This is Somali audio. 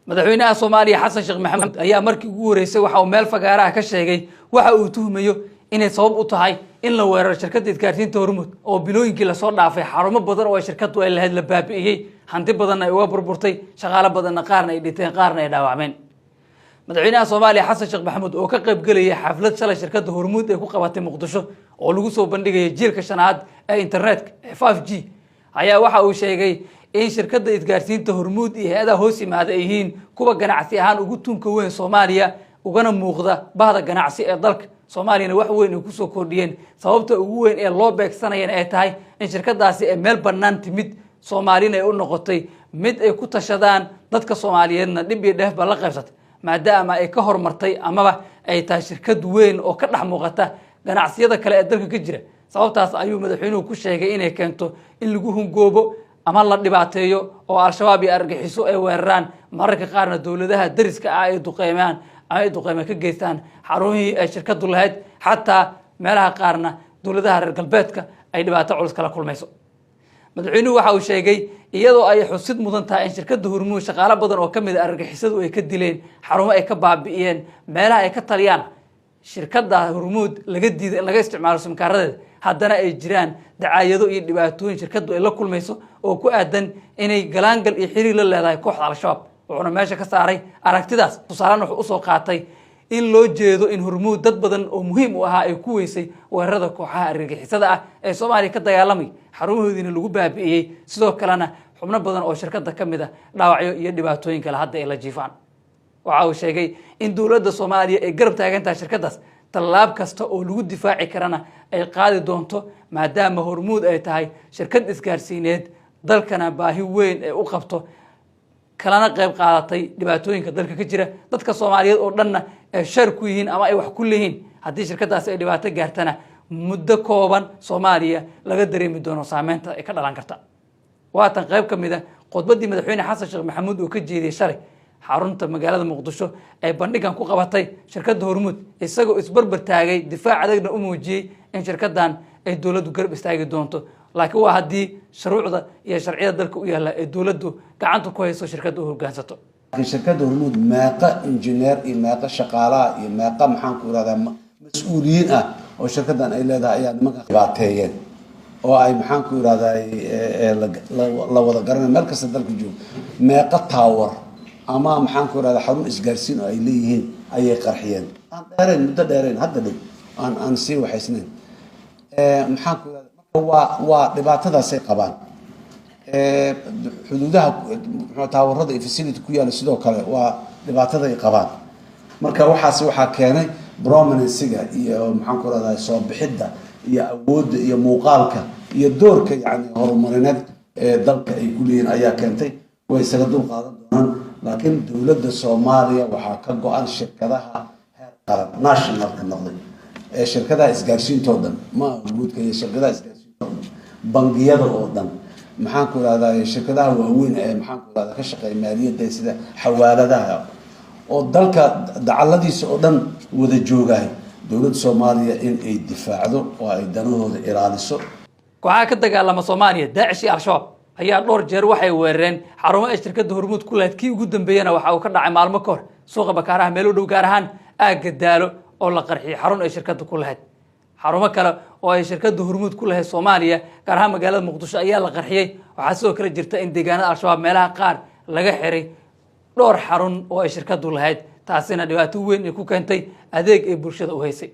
Madaxweynaha Soomaaliya Xasan Sheekh Maxamuud ayaa markii ugu horeysay waxa uu meel fagaaraha ka sheegay waxa uu tuhmayo inay sabab u tahay in la weeraro shirkadda isgaarsiinta Hormuud, oo bilooyinkii lasoo dhaafay xarumo badan oo ay shirkaddu ay lahayd la baabi'iyey, hanti badanna ay uga burburtay, shaqaalo badanna qaarna ay dhinteen, qaarna ay dhaawacmeen. Madaxweynaha Soomaaliya Xasan Sheekh Maxamuud oo ka qayb gelayay xaflad shalay shirkadda Hormuud ay ku qabatay Muqdisho oo lagu soo bandhigayay jiilka shanaad ee internetka ee 5G ayaa waxa uu sheegay in shirkadda isgaarsiinta Hormuud iyo hay-adaha hoos yimaada ay yihiin kuwa ganacsi ahaan ugu tunka weyn Soomaaliya, ugana muuqda bahda ganacsi ee dalka Soomaaliyana wax weyn ay kusoo kordhiyeen, sababta ugu weyn ee loo beegsanayana ay tahay in shirkadaasi ay meel bannaan timid, Soomaalina ay u noqotay mid ay ku tashadaan, dadka Soomaaliyeedna dhib iyo dheefba la qaybsatay, maadaama ay ka horumartay amaba ay tahay shirkad weyn oo ka dhex muuqata ganacsiyada kale ee dalka ka jira. Sababtaas ayuu madaxweynuhu ku sheegay inay keento in lagu hungoobo ama la dhibaateeyo oo Al-Shabaab iyo argagixiso ay weeraraan, mararka qaarna dowladaha dariska ah ay duqeymaan ama ay duqeyme ka geystaan xarumihii ay shirkadu lahayd, xataa meelaha qaarna dowladaha reer galbeedka ay dhibaato culus kala kulmayso. Madaxweynuhu waxa uu sheegay, iyadoo ay xusid mudan tahay in shirkadda Hormuud shaqaalo badan oo kamid a argagixisadu ay ka dileen, xarumo ay ka baabi'iyeen, meelaha ay ka taliyaan shirkadda Hormuud laga diiday in laga isticmaalo simkaaradeeda, haddana ay jiraan dacaayado iyo dhibaatooyin shirkaddu ay la kulmayso oo ku aadan inay galaangal iyo xiriir la leedahay kooxda Al-Shabaab. Wuxuuna meesha ka saaray aragtidaas, tusaalena wuxuu usoo qaatay in loo jeedo in Hormuud dad badan oo muhiim u ahaa ay ku weysay weerarada kooxaha argagixisada ah ee Soomaaliya ka dagaalamay, xarumahoodiina lagu baabi'iyey, sidoo kalena xubno badan oo shirkadda ka mid a dhaawacyo iyo dhibaatooyin kale hadda ay la jiifaan. Waxa uu sheegay in dowladda Soomaaliya ay garab taagan tahay shirkaddaas, tallaab kasta oo lagu difaaci karana ay qaadi doonto, maadaama Hormuud ay tahay shirkad isgaarsiineed dalkana baahi weyn ay u qabto, kalana qayb qaadatay dhibaatooyinka dalka ka jira, dadka Soomaaliyeed oo dhanna ay share ku yihiin ama ay wax ku leeyihiin. Haddii shirkaddaasi ay dhibaato gaartana, muddo kooban Soomaaliya laga dareemi doono saameynta ay ka dhalan karta. Waatan qayb ka mid a khudbaddii Madaxweyne Xasan Sheekh Maxamuud uu ka jeediyey shalay xarunta magaalada Muqdisho ay bandhigan ku qabatay shirkadda Hormuud, isagoo isbarbar taagay, difaac adagna u muujiyey in shirkaddan ay dowladdu garab istaagi doonto, laakiin waa haddii shuruucda iyo sharciyada dalka u yaalla ee dowladdu gacanta ku hayso shirkadda u hoggaansato. Laakiin shirkadda Hormuud meeqa injineer iyo meeqa shaqaalaha iyo meeqa, maxaan ku irahdaa, mas-uuliyiin ah oo shirkaddan ay leedahay ayaa nimanka dhibaateeyeen oo ay, maxaan ku irahdaa, la wada garanay meel kasta dalka joogo? Meeqa tower ama, maxaan ku irahdaa, xarun isgaarsiin oo ay leeyihiin ayay qarxiyeen aan dheerayn, muddo dheerayn, hadda dhow aan sii waxaysnayn? Maxaan ku irahdaa, marka waa dhibaatadaasay qabaan. Xuduudaha muxuu towerada iyo facility ku yaalla sidoo kale waa dhibaatada ay qabaan. Marka waxaas waxaa keenay prominencyga iyo, maxaan ku rahdaa, soo bixidda iyo awoodda iyo muuqaalka iyo doorka yani horumarineed ee dalka ay ku leeyihiin ayaa keentay. Way isaga dul qaadan doonaan, laakiin dowladda Soomaaliya waxaa ka go-an shirkadaha heer qaran, nationalka noqday, ee shirkadaha isgaarsiinta oo dhan, ma guudka iyo shirkadaha isgaarsiinta oo dhan, bangiyada oo dhan, maxaan ku irahdaa, shirkadaha waaweyn ee, maxaan ku irahdaa, ka shaqeeya maaliyadda sida xawaaladaha oo dalka dacaladiisa oo dhan wada joogahay, dowladda Soomaaliya in ay difaacdo oo ay danahooda ilaaliso. Kooxaha ka dagaalama Soomaaliya, Daacish iyo Al-Shabaab, ayaa dhowr jeer waxay weerareen xarumo ay shirkadda Hormuud ku lahayd. Kii ugu dambeeyena waxa uu ka dhacay maalmo ka hor suuqa Bakaaraha meel u dhow, gaar ahaan aagga Daalo, oo la qarxiyey xarun ay shirkadda ku lahayd. Xarumo kale oo ay shirkadda Hormuud ku lahayd Soomaaliya, gaar ahaan magaalada Muqdisho, ayaa la qarxiyey. Waxaa sidoo kale jirta in deegaanada Al-Shabaab meelaha qaar laga xiray dhowr xarun oo ay shirkaddu lahayd, taasina dhibaato weyn ay ku keentay adeeg ay bulshada u haysay.